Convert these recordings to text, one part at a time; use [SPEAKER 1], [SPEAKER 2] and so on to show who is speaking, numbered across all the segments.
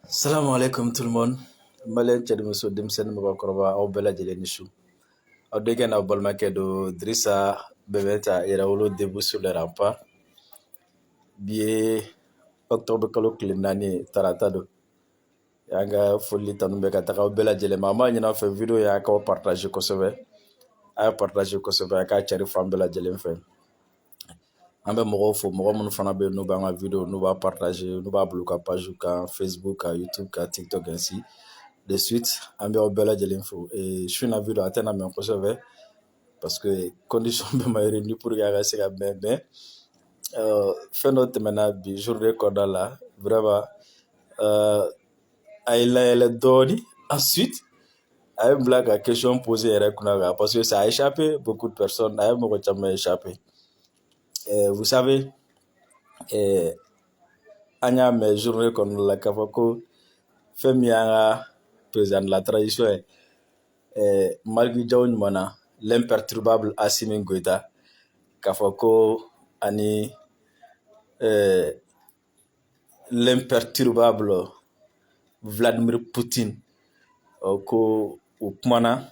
[SPEAKER 1] Salam alaikum tout le monde. Malien cɛ ni muso, denmisɛnnin, mɔgɔkɔrɔba, aw bɛɛ lajɛlen ni su. Aw denkɛ n'aw balimakɛ don, Dirisa Bɛbɛta, Yɛrɛwolo debout sur les remparts. Bi ye octobre kalo tile 4 ye, tarata don. An ka foli tanu bɛ ka taga aw bɛɛ lajɛlen ma. An b'a ɲini aw fɛ, vidéo y'a k'aw partage kosɛbɛ. A y'a partage kosɛbɛ, a k'a cari fan bɛɛ lajɛlen fɛ. An bɛ mɔgɔw fo, mɔgɔ minnu fana bɛ yen n'u b'an ka vidéo, n'u b'a partager, n'u b'a bila u ka page kan, Facebook kan, YouTube kan, TikTok, ainsi de suite. An bɛ aw bɛɛ lajɛlen fo. Su in na, vidéo a tɛna mɛn kosɛbɛ parce que condition bɛɛ ma réuni pour que a ka se ka mɛn, mais fɛn dɔ tɛmɛna bi journée kɔnɔna la, vraiment a ye layɛlɛ dɔɔni. Ensuite a ye n bila ka question poser yɛrɛ kunna kan, parce que ça a échappé beaucoup de personnes, a ye mɔgɔ caman échappé. Vous savez, an y'a mɛn journée kɔnɔna la k'a fɔ ko fɛn min y'an ka président de la transition ye, Malick Diaw ɲuman, l'imperturbable Assimi Goïta, k'a fɔ ko ani l'imperturbable Vladimir Poutine, ko u kumana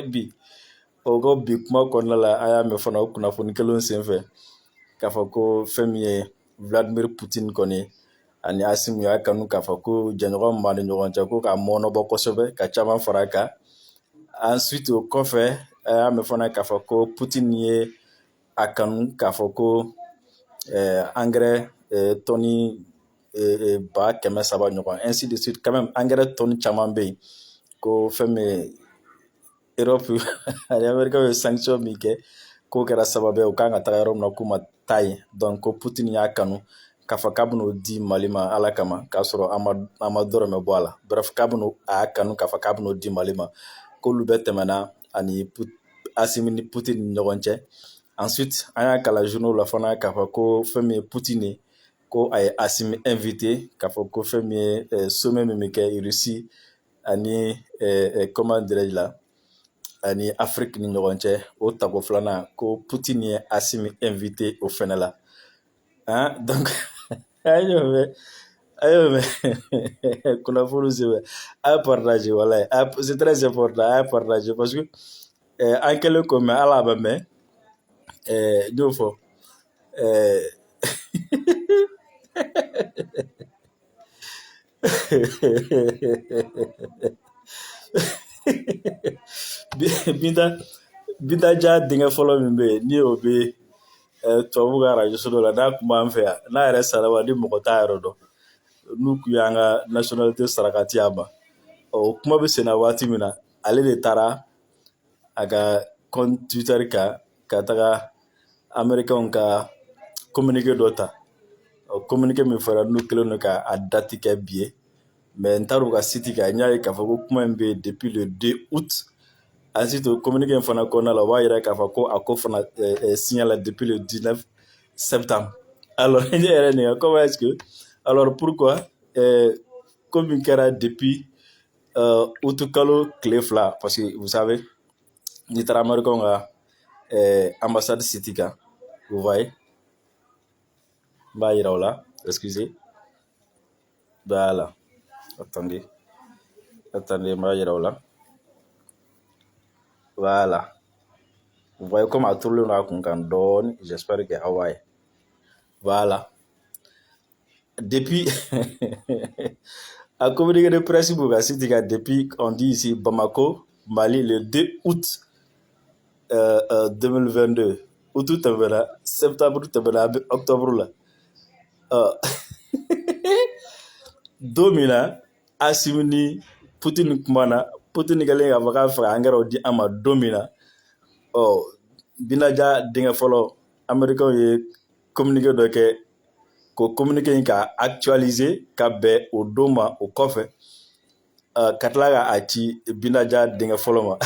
[SPEAKER 1] bi. O ko bi kuma kɔnɔna la, an y'a mɛn fana o kunnafoni kelenw senfɛ k'a fɔ ko fɛn min ye Vladimir Poutine kɔni ani Assimi y'a kanu k'a fɔ ko jɛɲɔgɔn min b'a ni ɲɔgɔn cɛ, ko k'a mɔnɔbɔ kosɛbɛ, ka caman fara a kan. Ensuite o kɔfɛ, an y'a mɛn fana k'a fɔ ko Poutine ye a kanu k'a fɔ ko engrais tɔni 300 000 ɲɔgɔn, ainsi de suite. Quand même, engrais tɔni caman bɛ yen ko fɛn min Europe ani Amérique ye sanction min kɛ, k'o kɛra sababu ye u kan ka taga yɔrɔ min na, k'u ma taa yen. Donc ko Poutine y'a kanu k'a fɔ k'a bɛn'o di Mali ma Ala kama, k'a sɔrɔ an ma dɔrɔmɛ bɔ a la. Bref, k'a bɛn'o, a y'a kanu k'a fɔ k'a bɛn'o di Mali ma, k'olu bɛɛ tɛmɛna ani Assimi ni Poutine ni ɲɔgɔn cɛ. Ensuite an y'a kalan journaux la fana k'a fɔ ko fɛn min ye Poutine ye, ko a ye Assimi invité k'a fɔ ko fɛn min ye sommet min bɛ kɛ Russie ani, comment dirais-je la, ani Afrique ni ɲɔgɔn cɛ, o tako filanan, ko Poutine ye Assimi invité o fɛnɛ la, hein. Donc an y'o mɛn kunnafoniw senfɛ. A ye partage, walayi, c'est très important, a ye partage, parce que an kɛlen k'o mɛn, hali a ma mɛn, n y'o fɔ. Binta Dia denkɛ fɔlɔ min bɛ yen, ni o bɛ tubabu ka arajo so dɔ la, n'a kun b'an fɛ yan, n'a yɛrɛ sara wa, ni mɔgɔ t'a yɔrɔ dɔn, n'u kun y'an ka nationalité sarakati a ma, o kuma bɛ sen na waati min na, ale de taara a ka compte Twitter kan ka taga Américain ka communiqué dɔ ta. O communiqué min fɔra, n'u kɛlen don ka a date kɛ bi ye, mais n taara u ka site kan, n y'a ye k'a fɔ ko kuma in bɛ yen depuis le 2 août. Ensuite o communiqué in fana kɔnɔna la, o b'a yira k'a fɔ ko a ko fana signé la depuis le 19 septembre. Alors ne yɛrɛ ɲininka, comment est-ce que, alors pourquoi ko min kɛra depuis août kalo tile 2? Parce que vous savez, n'i taara Américain ka ambassade site kan, vous voyez, n b'a yira o la, excusez, voilà, attendez, attendez, n b'a yira o la. Voilà, vous voyez comme a turulen don a kun kan dɔɔni, j'espère que aw b'a ye. Voilà, depuis a communiqué de presse b'u ka site kan depuis, on dit ici Bamako, Mali, le 2 août 2022. Août tɛmɛna, septembre tɛmɛna, an bɛ octobre la. Don min na Assimi ni Poutine kumana, Poutine kɛlen k'a fɔ k'a bɛ fɛ ka engrais di an ma don min na, ɔ Binta Dia denkɛ fɔlɔ, Américain ye communiqué dɔ kɛ, k'o communiqué in ka actualiser ka bɛn o don ma. O kɔfɛ ka tila k'a ci Binta Dia denkɛ fɔlɔ ma,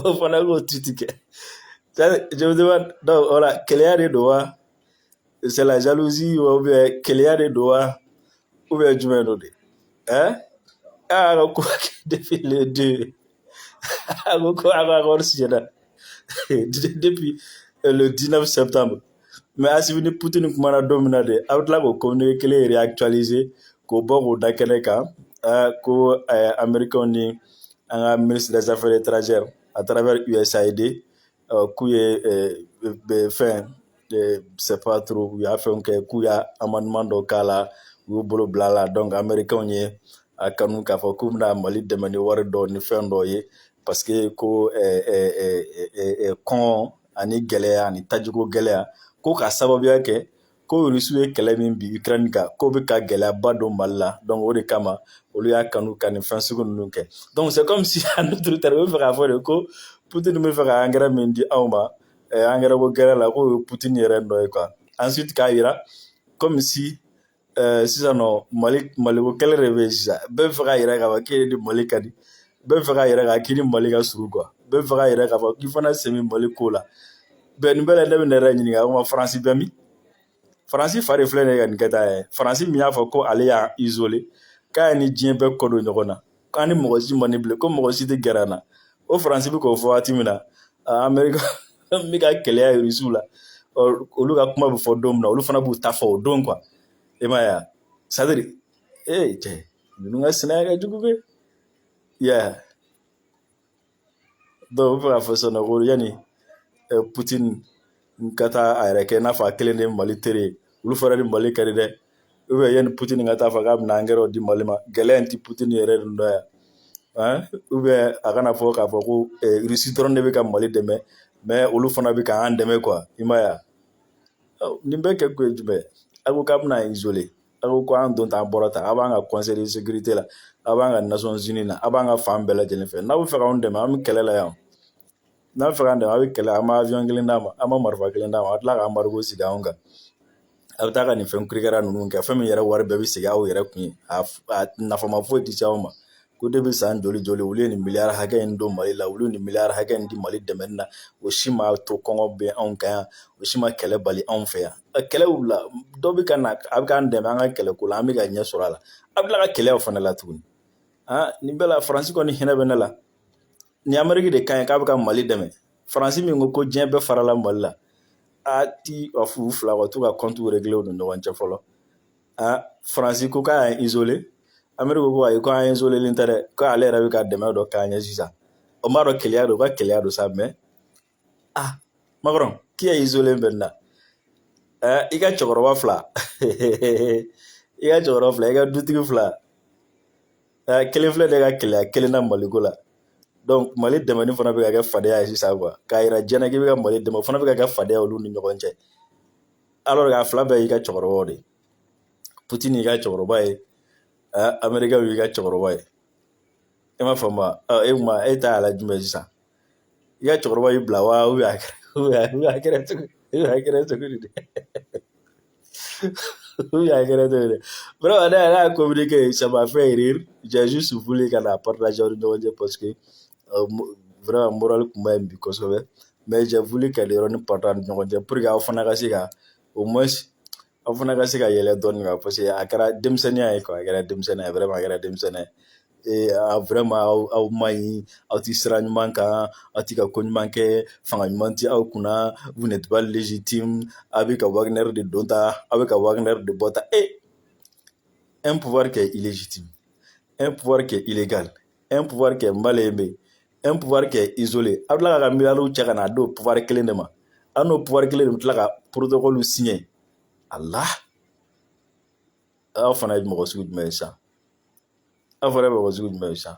[SPEAKER 1] o fana k'o tweet kɛ. Je me demande donc, voilà, keleya de don wa, c'est la jalousie, ou bien keleya de don wa, ou bien jumɛn don de, hein? A ka ko kɛ depuis le 2, a ko a ka accord signé depuis le 19 septembre. Mais Asimi ni Poutine kumana don min na de, a bɛ tila k'o communiqué kelen réactualiser k'o bɔ k'o da kɛnɛ kan ko Américains ni an ka ministre des Affaires étrangères à travers USAID k'u ye fɛn, c'est pas trop, u y'a fɛnw kɛ, k'u y'a amendement dɔ k'a la, u y'u bolo bila a la. Donc Américains ye a kanu k'a fɔ k'u bɛna Mali dɛmɛ ni wari dɔ ni fɛn dɔ ye, parce que ko kɔngɔ ani gɛlɛya ani tajiko gɛlɛya, ko k'a sababuya kɛ ko Rusiw ye kɛlɛ min bi Ukraine kan, k'o bɛ ka gɛlɛyaba don Mali la. Donc o de kama olu y'a kanu ka nin fɛn sugu ninnu kɛ. Donc c'est comme si, en d'autres termes, u bɛ fɛ k'a fɔ de ko Poutine bɛ fɛ ka engrais min di anw ma, engrais ko gɛlɛ la, k'o ye Poutine yɛrɛ nɔ ye quoi. Ensuite k'a yira comme si sisan nɔ Mali, Maliko kɛlɛ de bɛ yen sisan. Bɛɛ bɛ fɛ k'a yira k'a fɔ k'e ni Mali ka di, bɛɛ bɛ fɛ k'a yira k'a k'i ni Mali ka surun quoi, bɛɛ bɛ fɛ k'a yira k'a fɔ k'i fana sen bɛ Mali ko la. Bɛn nin bɛɛ la, ne bɛ ne yɛrɛ ɲininka o ma, Faransi bɛ min? Faransi fa de filɛ nin ye ka nin kɛ tan ye. Faransi min y'a fɔ ko ale y'a isolé, k'a ni diɲɛ bɛɛ kɔ don ɲɔgɔn na, k'an ni mɔgɔ si man di bilen, ko mɔgɔ si tɛ gɛrɛ an na, o Faransi bɛ k'o fɔ waati min na, Ameriki bɛ ka kɛlɛya Irisiw la, olu ka kuma bɛ fɔ don min na, olu fana b'u ta fɔ o don quoi. I m'a ye wa? C'est à dire, ee cɛ, ninnu ka sinaya ka jugu koyi. I y'a ye? Donc u bɛ fɛ k'a fɔ sisan nɔ ko yanni Poutine ka taa a yɛrɛ kɛ i n'a fɔ a kelen de ye Mali teri ye, olu fana ni Mali ka di dɛ, ou bien yanni Poutine ka taa fɔ k'a bɛna angɛrɛw di Mali ma, gɛlɛya in tɛ Poutine yɛrɛ dun dɔn yan, ou bien a kana fɔ k'a fɔ ko Russie dɔrɔn de bɛ ka Mali dɛmɛ, mais olu fana bɛ k'an dɛmɛ quoi. I m'a ye wa? Nin bɛɛ kɛ kun ye jumɛn ye? A ko k'a bɛna isolé, a ko an don tan, an bɔra tan, a b'an ka Conseil de sécurité la, a b'an ka Nations Unies na, a b'an ka fan bɛɛ lajɛlen fɛ. N'aw bɛ fɛ k'anw dɛmɛ, an bɛ kɛlɛ la yan. N'a bɛ fɛ k'an dɛmɛ, a bɛ kɛlɛ, an ma avion kelen d'a ma, an ma marifa kelen d'a ma, a tila ka embargo sigi anw kan. A bɛ taa ka nin fɛn kirikara ninnu kɛ, fɛn min yɛrɛ wari bɛɛ bɛ segin aw yɛrɛ kun ye, a nafama foyi tɛ se aw ma. Ko de bɛ san joli joli, olu ye nin miliyari hakɛ in don Mali la, olu ye nin miliyari hakɛ in di Mali dɛmɛni na, o si ma to kɔngɔ bɛ anw kan yan, o si ma kɛlɛ bali anw fɛ yan. Kɛlɛ wulila, dɔ bɛ ka na, a bɛ k'an dɛmɛ an ka kɛlɛko la, an bɛ ka ɲɛ sɔrɔ a la, a bɛ tila ka kɛlɛw fana la tuguni. Nin bɛɛ la, Faransi kɔni hinɛ bɛ ne la. Nin Ameriki de ka ɲi k'a bɛ ka Mali dɛmɛ. Faransi min ko ko diɲɛ bɛɛ farala Mali la, a ti a fu fila ka t'u ka compte régler u ni ɲɔgɔn cɛ fɔlɔ. Faransi ko k'a y'an isolé, Ameriki ko ayi, ko an isolé tɛ dɛ, ko ale yɛrɛ bɛ ka dɛmɛ dɔ k'an ye sisan. O m'a dɔn keleya don, u ka keleya don sa. Mais ah, Macron qui est isolé maintenant? I ka cɛkɔrɔba fila, i ka cɛkɔrɔba fila, i ka dutigi fila, kelen filɛ de ka keleya kelen na Maliko la. Donc Mali dɛmɛni fana bɛ ka kɛ fadenya ye sisan quoi, k'a yira diɲɛ na k'i bɛ ka Mali dɛmɛ, o fana bɛ ka kɛ fadenya olu ni ɲɔgɔn cɛ, alors que a fila bɛɛ y'i ka cɛkɔrɔbaw de ye. Poutine y'i ka cɛkɔrɔba ye, Américain y'i ka cɛkɔrɔba ye. E m'a faamu wa? E kuma e ta y'a la jumɛn sisan? I ka cɛkɔrɔba y'i bila wa, ou bien a kɛra cogo, a kɛra cogo di dɛ, ou bien a kɛra cogo di? Vraiment, ne yɛrɛ y'a communiqué, ça m'a fait rire. J'ai juste voulu ka na partager aw ni ɲɔgɔn cɛ, parce que vraiment moral kun ma ɲi bi kosɛbɛ, mais j'ai voulu ka nin yɔrɔnin partager ni ɲɔgɔn cɛ pour que aw fana ka se ka, au moins aw fana ka se ka yɛlɛ dɔɔnin quoi, parce que a kɛra denmisɛnninya ye quoi, a kɛra denmisɛnninya ye, vraiment a kɛra denmisɛnninya ye. Ee, vraiment aw man ɲi, aw ti sira ɲuman kan, aw ti ka ko ɲuman kɛ, fanga ɲuman ti aw kunna, vous n'êtes pas légitime, aw bɛ ka Wagner de don ta, aw bɛ ka Wagner de bɔ ta. E, un pouvoir qui est illégitime, un pouvoir qui est illégal, un pouvoir qui est mal aimé, un pouvoir qui est isolé, aw bɛ tila ka miliyariw cɛ ka na d'o pouvoir kelen de ma, aw n'o pouvoir kelen de bɛ tila ka protocole signer. Allah, aw fana ye mɔgɔ sugu jumɛn ye sisan? Aw fana ye mɔgɔ sugu jumɛn ye sisan?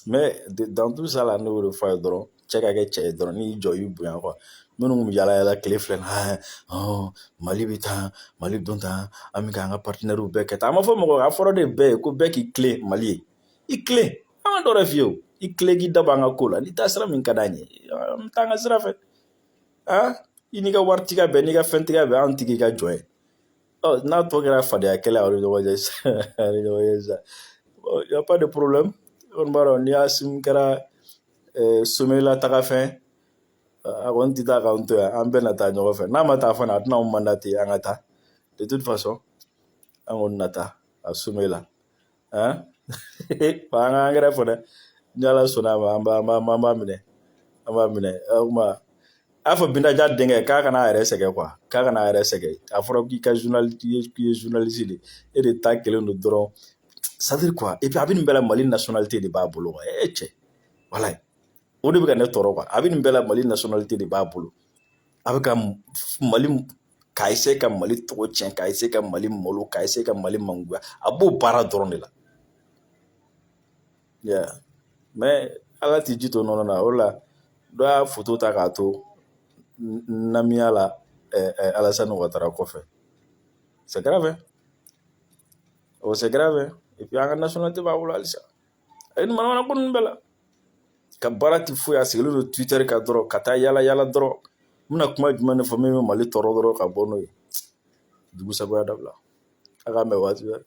[SPEAKER 1] Mais dans tout ça là, ne y'o de fɔ a ye dɔrɔn, cɛ ka kɛ cɛ ye dɔrɔn, n'i y'i jɔ i b'i bonya quoi. Minnu kun bɛ yala yala tile filɛ nin, Mali bɛ tan, Mali don tan, an bɛ k'an ka partenaires bɛɛ kɛ tan. A ma fɔ mɔgɔ, a fɔra de bɛɛ ye ko bɛɛ k'i tilen Mali ye. I tilen, an ma dɔ wɛrɛ f'i ye o. I tilen k'i da bɔ an ka ko la. N'i taa sira min ka d'an ye, an bɛ taa an ka sira fɛ. I n'i ka waritigiya bɛɛ, n'i ka fɛntigiya bɛɛ, an tigi ka jɔn ye. Ɔ, n'a tɔ kɛra fadenya kɛlɛ aw ni ɲɔgɔn cɛ aw ni ɲɔgɔn cɛ sisan, y a pas de problème. I kɔni b'a dɔn, n'i y'a kɛra sommet la taga fɛn, a kɔni tɛ taa k'an to yan, an bɛɛ na taa ɲɔgɔn fɛ. N'a ma taa fana, a tɛna anw mandater an ka taa. De toute façon, an kɔni na taa a sommet la. An ka angɛrɛ fɔ dɛ, ni Ala sɔnna a ma, an b'a minɛ, an b'a minɛ. O kuma A fɔ Binta denkɛ k'a kana a yɛrɛ sɛgɛn quoi, k'a kana a yɛrɛ sɛgɛn. A fɔra k'i ka journaliste, k'i ye journaliste de, e de ta kelen don dɔrɔn, c'est à dire quoi. Et puis a bɛ nin bɛɛ la, Mali nationalité de b'a bolo quoi. E cɛ, walayi, o de bɛ ka ne tɔɔrɔ quoi. A bɛ nin bɛɛ la, Mali nationalité de b'a bolo. A bɛ ka Mali, k'a essayer ka Mali tɔgɔ tiɲɛ, k'a essayer ka Mali malo, k'a essayer ka Mali mangoya. A b'o baara dɔrɔn de la. Yeah. Mais Ala ti ji to nɔnɔ na. O la dɔ y'a foto ta k'a to namiya la Alassane Ouattara kɔfɛ. C'est grave, hein? Oh, c'est grave, hein? Et puis an ka nationalité b'a bolo halisa. A ye nin manamana ko ninnu bɛɛ la ka baara ti foyi, a sigilen don Twitter kan dɔrɔn, ka taa yala yala dɔrɔn. N bɛna kuma jumɛn de fɔ min bɛ Mali tɔɔrɔ dɔrɔn ka bɔ n'o ye? Jugu sagoya dabila. A k'an bɛn waati wɛrɛ.